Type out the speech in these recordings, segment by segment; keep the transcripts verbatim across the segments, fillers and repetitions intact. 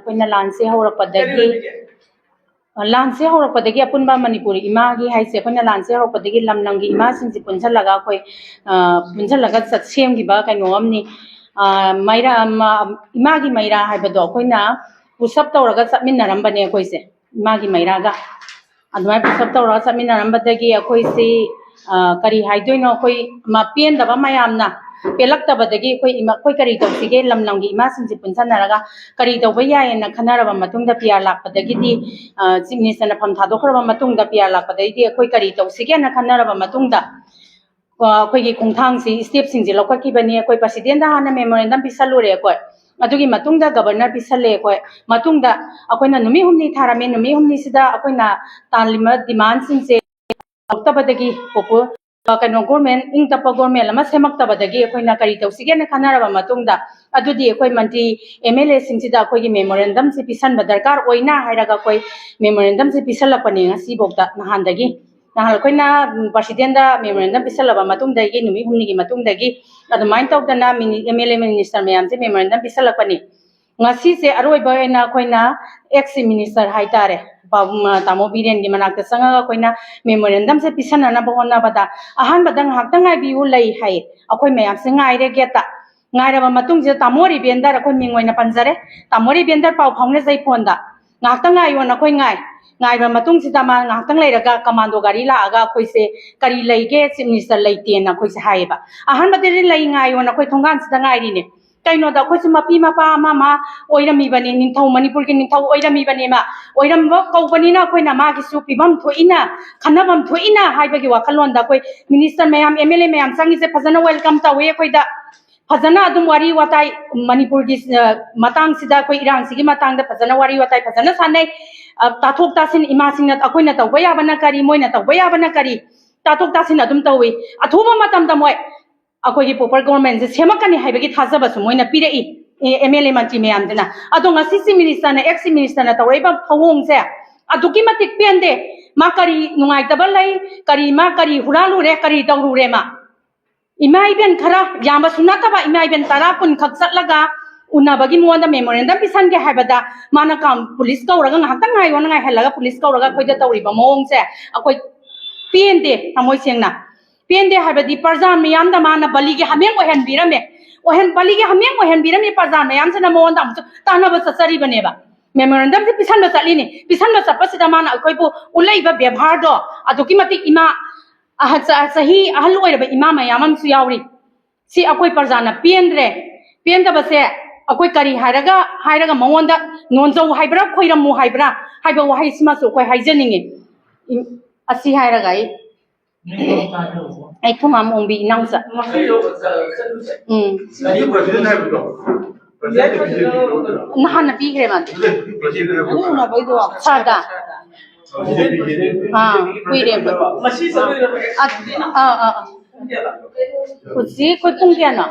ꯑꯩꯈꯣꯏꯅ ꯂꯥꯟꯁꯦ ꯍꯧꯔꯛꯄꯗꯒꯤ, ꯂꯥꯟꯁꯦ ꯍꯧꯔꯛꯄꯗꯒꯤ ꯑꯄꯨꯟꯕ ꯃꯅꯤꯄꯨꯔ ꯏꯃꯥꯒꯤ ꯍꯥꯏꯁꯦ, ꯑꯩꯈꯣꯏꯅ ꯂꯥꯟꯁꯦ ꯍꯧꯔꯛꯄꯗꯒꯤ ꯂꯝ ꯂꯝꯒꯤ ꯏꯃꯥꯁꯤꯡꯁꯦ ꯄꯨꯟꯁꯤꯜꯂꯒ ꯑꯩꯈꯣꯏ, ꯑ, ꯄꯨꯟꯁꯤꯜꯂꯒ ꯆꯠ-, ꯁꯦꯝꯈꯤꯕ ꯀꯩꯅꯣ ꯑꯃꯅꯤ꯫ ꯑ, ꯃꯩꯔꯥ, ꯃ-, ꯏꯃꯥꯒꯤ ꯃꯩꯔꯥ ꯍꯥꯏꯕꯗꯣ ꯑꯩꯈꯣꯏꯅ push up ꯇꯧꯔꯒ ꯆꯠꯃꯤꯟꯅꯔꯝꯕꯅꯦ ꯑꯩꯈꯣꯏꯁꯦ, ꯏꯃꯥꯒꯤ ꯃꯩꯔꯥꯒ꯫ ꯑꯗꯨꯃꯥꯏꯅ push up ꯇꯧꯔꯒ ꯆꯠꯃꯤꯟꯅꯔꯝꯕꯗꯒꯤ ꯑꯩꯈꯣꯏꯁꯤ, ꯑ, ꯀꯔꯤ ꯍꯥꯏꯗꯣꯏꯅꯣ, ꯑꯩꯈꯣꯏ ꯃ-, ꯄꯦꯟꯗꯕ ꯃꯌꯥꯝꯅ, ꯄꯦꯜꯂꯛꯇꯕꯗꯒꯤ ꯑꯩꯈꯣꯏ ꯏꯃꯥ, ꯑꯩꯈꯣꯏ ꯀꯔꯤ ꯇꯧꯁꯤꯒꯦ, ꯂꯝ ꯂꯝꯒꯤ ꯏꯃꯥꯁꯤꯡꯁꯦ ꯄꯨꯟꯁꯟꯅꯔꯒ ꯀꯔꯤ ꯇꯧꯕ ꯌꯥꯏꯌꯦꯅ ꯈꯟꯅꯔꯕ ꯃꯇꯨꯡꯗ, ꯄꯤ ꯑꯥꯔ ꯂꯥꯛꯄꯗꯒꯤꯗꯤ, ꯑ, ꯆꯤꯐ ꯃꯤꯅꯤꯁꯇꯔꯅ ꯐꯝ ꯊꯥꯗꯣꯛꯈ꯭ꯔꯕ ꯃꯇꯨꯡꯗ, ꯄꯤ ꯑꯥꯔ ꯂꯥꯛꯄꯗꯒꯤꯗꯤ ꯑꯩꯈꯣꯏ ꯀꯔꯤ ꯇꯧꯁꯤꯒꯦꯅ ꯈꯟꯅꯔꯕ ꯃꯇꯨꯡꯗ, ꯑ, ꯑꯩꯈꯣꯏꯒꯤ ꯈꯣꯡꯊꯥꯡꯁꯤ, ꯏꯁꯇꯦꯞꯁꯤꯡꯁꯤ ꯂꯧꯈꯠꯈꯤꯕꯅꯤ꯫ ꯑꯩꯈꯣꯏ ꯄ꯭ꯔꯁꯤꯗꯦꯟꯗ ꯍꯥꯟꯅ ꯃꯦꯃꯣꯔꯦꯟꯗꯝ ꯄꯤꯁꯜꯂꯨꯔꯦ ꯑꯩꯈꯣꯏ꯫ ꯑꯗꯨꯒꯤ ꯃꯇꯨꯡꯗ ꯒꯕꯔꯅꯔ ꯄꯤꯁꯜꯂꯦ ꯑꯩꯈꯣꯏ꯫ ꯃꯇꯨꯡꯗ ꯑꯩꯈꯣꯏꯅ ꯅꯨꯃꯤꯠ ꯍꯨꯝꯅꯤ ꯊꯥꯔꯝꯃꯤ꯫ ꯅꯨꯃꯤꯠ ꯍꯨꯝꯅꯤꯁꯤꯗ ꯑꯩꯈꯣꯏꯅ ꯇꯥꯜꯂꯤꯕ ꯗꯤꯃꯥꯟꯁꯤꯡꯁꯦ ꯇꯧꯔꯛꯇꯕꯗꯒꯤ, ꯄꯣꯄꯨ-, ꯑ, ꯀꯩꯅꯣ, ꯒꯣꯔꯃꯦꯟ, ꯏꯪ ꯇꯞꯄ ꯒꯣꯔꯃꯦꯟ ꯑꯃ ꯁꯦꯝꯃꯛꯇꯕꯗꯒꯤ ꯑꯩꯈꯣꯏꯅ ꯀꯔꯤ ꯇꯧꯁꯤꯒꯦꯅ ꯈꯟꯅꯔꯕ ꯃꯇꯨꯡꯗ, ꯑꯗꯨꯗꯤ ꯑꯩꯈꯣꯏ ꯃꯟꯇ꯭ꯔꯤ, ꯑꯦꯝ ꯑꯦꯜ ꯑꯦꯁꯤꯡꯁꯤꯗ ꯑꯩꯈꯣꯏꯒꯤ ꯃꯦꯃꯣꯔꯦꯟꯗꯝꯁꯤ ꯄꯤꯁꯟꯕ ꯗꯔꯀꯥꯔ ꯑꯣꯏꯅ ꯍꯥꯏꯔꯒ ꯑꯩꯈꯣꯏ ꯃꯦꯃꯣꯔꯦꯟꯗꯝꯁꯤ ꯄꯤꯁꯜꯂꯛꯄꯅꯦ ꯉꯁꯤꯐꯥꯎꯗ, ꯅꯍꯥꯟꯗꯒꯤ꯫ ꯅꯍꯥꯟ ꯑꯩꯈꯣꯏꯅ, ꯎꯝ, ꯄ꯭ꯔꯁꯤꯗꯦꯟꯗ ꯃꯦꯃꯣꯔꯦꯟꯗꯝ ꯄꯤꯁꯜꯂꯕ ꯃꯇꯨꯡꯗꯒꯤ, ꯅꯨꯃꯤꯠ ꯍꯨꯝꯅꯤꯒꯤ ꯃꯇꯨꯡꯗꯒꯤ ꯑꯗꯨꯃꯥꯏꯅ ꯇꯧꯗꯅ ꯃꯤꯅꯤ-, ꯑꯦꯝ ꯑꯦꯜ ꯑꯦ ꯃꯤꯅꯤꯁꯇꯔ ꯃꯌꯥꯝꯁꯦ ꯃꯦꯃꯣꯔꯦꯟꯗꯝ ꯄꯤꯁꯜꯂꯛꯄꯅꯤ꯫ ꯉꯁꯤꯁꯦ ꯑꯔꯣꯏꯕ ꯑꯣꯏꯅ ꯑꯩꯈꯣꯏꯅ ꯑꯦꯛꯁ ꯃꯤꯅꯤꯁꯇꯔ ꯍꯥꯏꯇꯥꯔꯦ, ꯄꯥꯕꯨꯡ, ꯑ, ꯇꯥꯃꯣ ꯕꯤꯔꯦꯟꯒꯤ ꯃꯅꯥꯛꯇ ꯆꯪꯉꯒ ꯑꯩꯈꯣꯏꯅ ꯃꯦꯃꯣꯔꯦꯟꯗꯝꯁꯦ ꯄꯤꯁꯟꯅꯅꯕ ꯍꯣꯠꯅꯕꯗ, ꯑꯍꯥꯟꯕꯗ "ꯉꯥꯏꯍꯥꯛꯇꯪ ꯉꯥꯏꯕꯤꯌꯨ, ꯂꯩ" ꯍꯥꯏꯌꯦ꯫ ꯑꯩꯈꯣꯏ ꯃꯌꯥꯝꯁꯦ ꯉꯥꯏꯔꯦ ꯒꯦꯠꯇ꯫ ꯉꯥꯏꯔꯕ ꯃꯇꯨꯡꯁꯤꯗ ꯇꯥꯃꯣ ꯔꯤꯕꯦꯟꯗꯔ, ꯑꯩꯈꯣꯏ ꯃꯤꯡ ꯑꯣꯏꯅ ꯄꯟꯖꯔꯦ, ꯇꯥꯃꯣ ꯔꯤꯕꯦꯟꯗꯔ ꯄꯥꯎ ꯐꯥꯎꯅꯖꯩ ꯐꯣꯟꯗ꯫ "ꯉꯥꯏꯍꯥꯛꯇꯪ ꯉꯥꯏꯌꯣꯅ" ꯑꯩꯈꯣꯏ ꯉꯥꯏ꯫ ꯉꯥꯏꯕ ꯃꯇꯨꯡꯁꯤꯗ ꯃꯥ ꯉꯥꯏꯍꯥꯛꯇꯪ ꯂꯩꯔꯒ ꯀꯃꯥꯟꯗꯣ ꯒꯥꯔꯤ ꯂꯥꯛꯑꯒ ꯑꯩꯈꯣꯏꯁꯦ, "ꯀꯔꯤ ꯂꯩꯒꯦ, ꯆꯤꯐ ꯃꯤꯅꯤꯁꯇꯔ ꯂꯩꯇꯦꯅ" ꯑꯩꯈꯣꯏꯁꯦ ꯍꯥꯏꯌꯦꯕ꯫ ꯑꯍꯥꯟꯕꯗꯗꯤ "ꯂꯩ, ꯉꯥꯏꯌꯣꯅ" ꯑꯩꯈꯣꯏ ꯊꯣꯡꯒꯥꯟꯁꯤꯗ ꯉꯥꯏꯔꯤꯅꯦ꯫ ꯀꯩꯅꯣꯗ ꯑꯩꯈꯣꯏꯁꯨ ꯃꯄꯤ ꯃꯄꯥ ꯑꯃ ꯑꯃ ꯑꯣꯏꯔꯝꯃꯤꯕꯅꯤ, ꯅꯤꯡꯊꯧ, ꯃꯅꯤꯄꯨꯔꯒꯤ ꯅꯤꯡꯊꯧ ꯑꯣꯏꯔꯝꯃꯤꯕꯅꯦ ꯃꯥ꯫ ꯑꯣꯏꯔꯝꯕ ꯀꯧꯕꯅꯤꯅ ꯑꯩꯈꯣꯏꯅ ꯃꯥꯒꯤꯁꯨ ꯄꯤꯐꯝ ꯊꯣꯛꯏꯅ, ꯈꯟꯅꯐꯝ ꯊꯣꯛꯏꯅ ꯍꯥꯏꯕꯒꯤ ꯋꯥꯈꯜꯂꯣꯟꯗ ꯑꯩꯈꯣꯏ ꯃꯤꯅꯤꯁꯇꯔ ꯃꯌꯥꯝ, ꯑꯦꯝ ꯑꯦꯜ ꯑꯦ ꯃꯌꯥꯝ ꯆꯪꯉꯤꯁꯦ ꯐꯖꯅ ꯋꯦꯜꯀꯝ ꯇꯧꯋꯤ ꯑꯩꯈꯣꯏꯗ꯫ ꯐꯖꯅ ꯑꯗꯨꯝ ꯋꯥꯔꯤ ꯋꯥꯇꯥꯏ ꯃꯅꯤꯄꯨꯔꯒꯤ, ꯑ, ꯃꯇꯥꯡꯁꯤꯗ, ꯑꯩꯈꯣꯏ ꯏꯔꯥꯡꯁꯤꯒꯤ ꯃꯇꯥꯡꯗ ꯐꯖꯅ ꯋꯥꯔꯤ ꯋꯥꯇꯥꯏ ꯐꯖꯅ ꯁꯥꯟꯅꯩ꯫ ꯑ, ꯇꯥꯊꯣꯛ ꯇꯥꯁꯤꯟ, ꯏꯃꯥꯁꯤꯡꯅ ꯑꯩꯈꯣꯏꯅ ꯇꯧꯕ ꯌꯥꯕꯅ ꯀꯔꯤ, ꯃꯣꯏꯅ ꯇꯧꯕ ꯌꯥꯕꯅ ꯀꯔꯤ, ꯇꯥꯊꯣꯛ ꯇꯥꯁꯤꯟ ꯑꯗꯨꯝ ꯇꯧꯋꯤ꯫ ꯑꯊꯨꯕ ꯃꯇꯝꯗ ꯃꯣꯏ ꯑꯩꯈꯣꯏꯒꯤ ꯄꯣꯄꯨꯂꯔ ꯒꯣꯔꯃꯦꯟꯁꯦ ꯁꯦꯝꯃꯛꯀꯅꯤ ꯍꯥꯏꯕꯒꯤ ꯊꯥꯖꯕꯁꯨ ꯃꯣꯏꯅ ꯄꯤꯔꯛꯏ, ꯑꯦꯝ ꯑꯦꯜ ꯑꯦ ꯃꯟꯇ꯭ꯔꯤ ꯃꯌꯥꯝꯗꯨꯅ꯫ ꯑꯗꯣ ꯉꯁꯤ ꯆꯤꯐ ꯃꯤꯅꯤꯁꯇꯔꯅ, ꯑꯦꯛꯁ ꯆꯤꯐ ꯃꯤꯅꯤꯁꯇꯔꯅ ꯇꯧꯔꯛꯏꯕ ꯊꯧꯑꯣꯡꯁꯦ ꯑꯗꯨꯛꯀꯤ ꯃꯇꯤꯛ ꯄꯦꯟꯗꯦ꯫ ꯃꯥ ꯀꯔꯤ ꯅꯨꯡꯉꯥꯏꯇꯕ ꯂꯩ, ꯀꯔꯤ, ꯃꯥ ꯀꯔꯤ ꯍꯨꯔꯥꯜꯂꯨꯔꯦ, ꯀꯔꯤ ꯇꯧꯔꯨꯔꯦ ꯃꯥ? ꯏꯃꯥ ꯏꯕꯦꯟ ꯈꯔ ꯌꯥꯝꯕꯁꯨ ꯅꯠꯇꯕ, ꯏꯃꯥ ꯏꯕꯦꯟ ꯇꯔꯥ ꯀꯨꯟ ꯈꯛ ꯆꯠꯂꯒ ꯎꯅꯕꯒꯤ ꯃꯉꯣꯟꯗ ꯃꯦꯃꯣꯔꯦꯟꯗꯝ ꯄꯤꯁꯟꯒꯦ ꯍꯥꯏꯕꯗ ꯃꯥꯅ ꯀꯥꯝ-, ꯄꯨꯂꯤꯁ ꯀꯧꯔꯒ, ꯉꯥꯏꯍꯥꯛꯇꯪ ꯉꯥꯏꯌꯣꯅ ꯉꯥꯏꯍꯜꯂꯒ ꯄꯨꯂꯤꯁ ꯀꯧꯔꯒ ꯑꯩꯈꯣꯏꯗ ꯇꯧꯔꯤꯕ ꯃꯑꯣꯡꯁꯦ ꯑꯩꯈꯣꯏ ꯄꯦꯟꯗꯦ, ꯊꯃꯣꯏ ꯁꯦꯡꯅ ꯄꯦꯟꯗꯦ꯫ ꯍꯥꯏꯕꯗꯤ ꯄ꯭ꯔꯖꯥ ꯃꯤꯌꯥꯝꯗ ꯃꯥꯅ ꯕꯂꯤꯒꯤ ꯍꯥꯃꯦꯡ ꯑꯣꯏꯍꯟꯕꯤꯔꯝꯃꯦ, ꯑꯣꯏꯍꯟ-, ꯕꯂꯤꯒꯤ ꯍꯥꯃꯦꯡ ꯑꯣꯏꯍꯟꯕꯤꯔꯝꯃꯦ꯫ ꯄ꯭ꯔꯖꯥ ꯃꯌꯥꯝꯁꯤꯅ ꯃꯉꯣꯟꯗ ꯑꯃꯨꯛꯁꯨ ꯇꯥꯟꯅꯕ ꯆꯠꯆꯔꯤꯕꯅꯦꯕ꯫ ꯃꯦꯃꯣꯔꯦꯟꯗꯝꯁꯦ ꯄꯤꯁꯟꯕ ꯆꯠꯂꯤꯅꯤ꯫ ꯄꯤꯁꯟꯕ ꯆꯠꯄꯁꯤꯗ ꯃꯥꯅ ꯑꯩꯈꯣꯏꯕꯨ ꯎꯠꯂꯛꯏꯕ ꯕꯦꯕꯥꯔꯗꯣ ꯑꯗꯨꯛꯀꯤ ꯃꯇꯤꯛ ꯏꯃꯥ, ꯑꯍ-, ꯆ-, ꯆꯍꯤ ꯑꯍꯜ ꯑꯣꯏꯔꯕ ꯏꯃꯥ ꯃꯌꯥꯝ ꯑꯃꯁꯨ ꯌꯥꯎꯔꯤ꯫ ꯁꯤ ꯑꯩꯈꯣꯏ ꯄ꯭ꯔꯖꯥꯅ ꯄꯦꯟꯗ꯭ꯔꯦ꯫ ꯄꯦꯟꯗꯕꯁꯦ ꯑꯩꯈꯣꯏ ꯀꯔꯤ ꯍꯥꯏꯔꯒ, ꯍꯥꯏꯔꯒ ꯃꯉꯣꯟꯗ ꯅꯣꯟꯖꯧ ꯍꯥꯏꯕ꯭ꯔꯥ, ꯈꯣꯏꯔꯝꯃꯨ ꯍꯥꯏꯕ꯭ꯔꯥ ꯍꯥꯏꯕ ꯋꯥꯍꯩꯁꯤꯃꯁꯨ ꯑꯩꯈꯣꯏ ꯍꯥꯏꯖꯅꯤꯡꯉꯤ꯫ ꯏ-, ꯑꯁꯤ ꯍꯥꯏꯔꯒ ꯑꯩ, ꯑꯩ ꯊꯨꯝ ꯑꯃ ꯑꯣꯡꯕꯤ ꯏꯅꯥꯎꯆꯥ꯫ ꯎꯝ꯫ ꯅꯍꯥꯟꯅ ꯄꯤꯈ꯭ꯔꯦ ꯃꯥꯗꯤ꯫ ꯁꯥꯔꯗ꯫ ꯑꯥ, ꯀꯨꯏꯔꯦ ꯑꯩꯈꯣꯏ꯫ ꯑꯥ, ꯑꯥ, ꯑꯥ꯫ ꯍꯧꯖꯤꯛ ꯑꯩꯈꯣꯏ ꯄꯨꯡ ꯀꯌꯥꯅꯣ?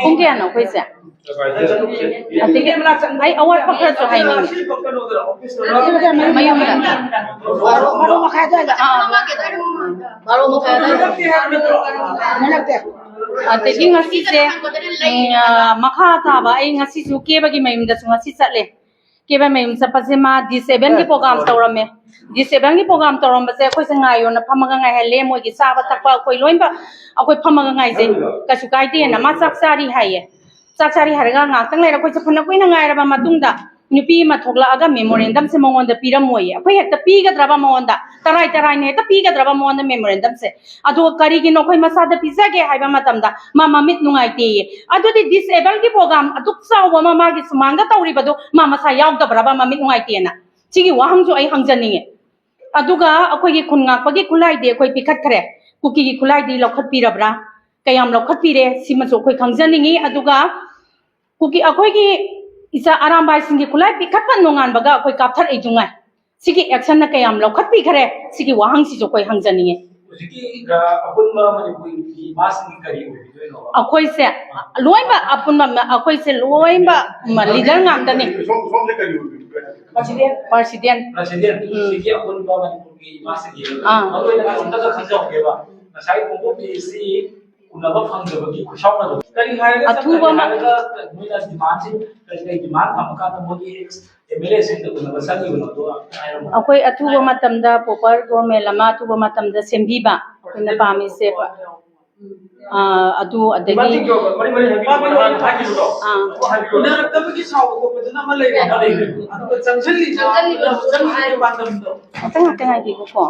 ꯄꯨꯡ ꯀꯌꯥꯅꯣ ꯑꯩꯈꯣꯏꯁꯦ? ꯑꯗꯒꯤ ꯑꯩ ꯑꯋꯥꯠꯄ ꯈꯔꯁꯨ ꯍꯥꯏꯅꯤꯡꯉꯤ꯫ ꯃꯌꯨꯝꯗ꯫ ꯑꯥ꯫ ꯑꯗꯒꯤ ꯉꯁꯤꯁꯦ, ꯎꯝ, ꯑꯥ, ꯃꯈꯥ ꯇꯥꯕ ꯑꯩ ꯉꯁꯤꯁꯨ ꯀꯦꯕꯒꯤ ꯃꯌꯨꯝꯗꯁꯨ ꯉꯁꯤ ꯆꯠꯂꯦ꯫ ꯀꯦꯕ ꯃꯌꯨꯝ ꯆꯠꯄꯁꯦ ꯃꯥ ꯗꯤꯁꯑꯦꯕꯜꯒꯤ ꯄ꯭ꯔꯣꯒꯥꯝ ꯇꯧꯔꯝꯃꯦ꯫ ꯗꯤꯁꯑꯦꯕꯜꯒꯤ ꯄ꯭ꯔꯣꯒꯥꯝ ꯇꯧꯔꯝꯕꯁꯦ ꯑꯩꯈꯣꯏꯁꯦ ꯉꯥꯏꯌꯣꯅ ꯐꯝꯃꯒ ꯉꯥꯏꯍꯜꯂꯦ꯫ ꯃꯣꯏꯒꯤ ꯆꯥꯕ ꯊꯛꯄ ꯑꯩꯈꯣꯏ ꯂꯣꯏꯅꯃꯛ ꯑꯩꯈꯣꯏ ꯐꯝꯃꯒ ꯉꯥꯏꯖꯩ꯫ ꯀꯩꯁꯨ ꯀꯥꯏꯗꯦꯅ꯫ ꯃꯥ ꯆꯥꯛ ꯆꯥꯔꯤ ꯍꯥꯏꯌꯦ꯫ ꯆꯥꯛ ꯆꯥꯔꯤ ꯍꯥꯏꯔꯒ ꯉꯥꯏꯍꯥꯛꯇꯪ ꯂꯩꯔ ꯑꯩꯈꯣꯏꯁꯦ ꯐꯅ ꯀꯨꯏꯅ ꯉꯥꯏꯔꯕ ꯃꯇꯨꯡꯗ ꯅꯨꯄꯤ ꯑꯃ ꯊꯣꯛꯂꯛꯑꯒ ꯃꯦꯃꯣꯔꯦꯟꯗꯝꯁꯦ ꯃꯉꯣꯟꯗ ꯄꯤꯔꯝꯃꯣꯏꯌꯦ꯫ ꯑꯩꯈꯣꯏ ꯍꯦꯛꯇ ꯄꯤꯒꯗ꯭ꯔꯕ ꯃꯉꯣꯟꯗ? ꯇꯔꯥꯏ ꯇꯔꯥꯏꯅ ꯍꯦꯛꯇ ꯄꯤꯒꯗ꯭ꯔꯕ ꯃꯉꯣꯟꯗ ꯃꯦꯃꯣꯔꯦꯟꯗꯝꯁꯦ? ꯑꯗꯨꯒ ꯀꯔꯤꯒꯤꯅꯣ ꯑꯩꯈꯣꯏ ꯃꯁꯥꯗ ꯄꯤꯖꯒꯦ ꯍꯥꯏꯕ ꯃꯇꯝꯗ ꯃꯥ ꯃꯃꯤꯠ ꯅꯨꯡꯉꯥꯏꯇꯦꯌꯦ꯫ ꯑꯗꯨꯗꯤ ꯗꯤꯁꯑꯦꯕꯜꯒꯤ ꯄ꯭ꯔꯣꯒꯥꯝ ꯑꯗꯨꯛ ꯆꯥꯎꯕ ꯑꯃ ꯃꯥꯒꯤ ꯁꯨꯃꯥꯡꯗ ꯇꯧꯔꯤꯕꯗꯨ ꯃꯥ ꯃꯁꯥ ꯌꯥꯎꯗꯕ꯭ꯔꯕ ꯃꯃꯤꯠ ꯅꯨꯡꯉꯥꯏꯇꯦꯅ? ꯁꯤꯒꯤ ꯋꯥꯍꯪꯁꯨ ꯑꯩ ꯍꯪꯖꯅꯤꯡꯉꯦ꯫ ꯑꯗꯨꯒ ꯑꯩꯈꯣꯏꯒꯤ ꯈꯨꯟ ꯉꯥꯛꯄꯒꯤ ꯈꯨꯠꯂꯥꯏꯗꯤ ꯑꯩꯈꯣꯏ ꯄꯤꯈꯠꯈ꯭ꯔꯦ꯫ ꯀꯨꯀꯤꯒꯤ ꯈꯨꯠꯂꯥꯏꯗꯤ ꯂꯧꯈꯠꯄꯤꯔꯕ꯭ꯔꯥ? ꯀꯌꯥꯝ ꯂꯧꯈꯠꯄꯤꯔꯦ? ꯁꯤꯃꯁꯨ ꯑꯩꯈꯣꯏ ꯈꯪꯖꯅꯤꯡꯉꯤ꯫ ꯑꯗꯨꯒ ꯀꯨꯀꯤ, ꯑꯩꯈꯣꯏꯒꯤ ꯏꯆꯥ ꯑꯔꯥꯝꯕꯥꯏꯁꯤꯡꯒꯤ ꯈꯨꯠꯂꯥꯏ ꯄꯤꯈꯠꯄ ꯅꯣꯡꯉꯥꯟꯕꯒ ꯑꯩꯈꯣꯏ ꯀꯥꯞꯊꯔꯛꯏꯗꯨꯉꯥꯏ꯫ ꯁꯤꯒꯤ ꯑꯦꯛꯁꯟꯅ ꯀꯌꯥꯝ ꯂꯧꯈꯠꯄꯤꯈꯔꯦ? ꯁꯤꯒꯤ ꯋꯥꯍꯪꯁꯤꯁꯨ ꯑꯩꯈꯣꯏ ꯍꯪꯖꯅꯤꯡꯉꯤ꯫ ꯍꯧꯖꯤꯛꯀꯤ, ꯑ, ꯑꯄꯨꯟꯕ ꯃꯅꯤꯄꯨꯔꯒꯤ ꯏꯃꯥꯁꯤꯡꯒꯤ ꯀꯔꯤ ꯑꯣꯏꯕꯤꯗꯣꯏꯅꯣ? ꯑꯩꯈꯣꯏꯁꯦ ꯂꯣꯏꯅꯃꯛ ꯑꯄꯨꯟꯕ ꯃ-, ꯑꯩꯈꯣꯏꯁꯦ ꯂꯣꯏꯅꯃꯛ ꯃ-, ꯂꯤꯗꯔ ꯉꯥꯛꯇꯅꯤ꯫ ꯁꯣꯝ-, ꯁꯣꯝꯁꯦ ꯀꯔꯤ ꯑꯣꯏꯕꯤꯗꯣꯏꯅꯣ? ꯄ꯭ꯔꯁꯤꯗꯦꯟ꯫ ꯄ꯭ꯔꯁꯤꯗꯦꯟ꯫ ꯄ꯭ꯔꯁꯤꯗꯦꯟ꯫ ꯎꯝ꯫ ꯁꯤꯒꯤ ꯑꯄꯨꯟꯕ ꯃꯅꯤꯄꯨꯔꯒꯤ ꯏꯃꯥꯁꯤꯡꯒꯤ ꯑꯥ꯫ ꯃꯔꯨꯑꯣꯏꯅ ꯑꯝꯇꯒ ꯈꯪꯖꯍꯧꯒꯦꯕ꯫ ꯉꯁꯥꯏ ꯈꯣꯡꯎꯞ ꯂꯤꯁꯤ ꯎꯅꯕ ꯐꯪꯗꯕꯒꯤ ꯈꯨꯠꯁꯥꯎꯅꯕ ꯀꯔꯤ ꯍꯥꯏꯔꯒ ꯑꯊꯨꯕ ꯀꯔꯤ ꯃ- ꯍꯥꯏꯔꯒ ꯃꯣꯏꯅ ꯗꯤꯃꯥꯟꯁꯦ ꯀꯔꯤ ꯀꯔꯤ ꯗꯤꯃꯥꯟ ꯊꯝꯃꯀꯥꯟꯗ ꯃꯣꯏꯒꯤ ꯑꯦꯝ ꯑꯦꯜ ꯑꯦꯁꯤꯡꯗ ꯎꯅꯕ ꯆꯪꯉꯤꯕꯅꯣꯗꯣ ꯍꯥꯏꯔꯝꯃꯣ꯫ ꯑꯩꯈꯣꯏ ꯑꯊꯨꯕ ꯃꯇꯝꯗ ꯄ꯭ꯔꯣꯄꯔ ꯒꯣꯔꯃꯦꯟ ꯑꯃ ꯑꯊꯨꯕ ꯃꯇꯝꯗ ꯁꯦꯝꯕꯤꯕ ꯑꯩꯈꯣꯏꯅ ꯄꯥꯝꯃꯤꯁꯦ꯫ ꯑꯥ, ꯑꯗꯨ ꯑꯗꯒꯤ ꯗꯤꯃꯥꯟꯁꯤꯡꯗꯣ ꯃꯔꯤ ꯃꯔꯤ ꯍꯥꯏꯕꯤꯌꯨ, ꯃꯔꯤ ꯃꯔꯤ ꯍꯥꯏꯕꯤꯌꯨꯗꯣ꯫ ꯑꯥ꯫ ꯑꯗꯨ ꯍꯥꯏꯕꯤꯌꯨ꯫ ꯎꯅꯔꯛꯇꯕꯒꯤ ꯁꯥꯎꯕ ꯈꯣꯠꯄꯗꯨꯅ ꯑꯃ ꯂꯩꯔꯦ꯫ ꯑꯃ ꯂꯩꯔꯦ꯫ ꯑꯗꯨꯒ ꯆꯪꯁꯤꯜꯂꯤꯕ ꯆꯪꯁꯤꯜꯂꯤꯕ ꯆꯪꯁꯤꯜꯂꯤꯕ ꯄꯥꯟꯗꯝꯗꯣ꯫ ꯉꯥꯛꯇꯪ ꯉꯥꯛꯇꯪ ꯉꯥꯏꯕꯤꯌꯨꯀꯣ꯫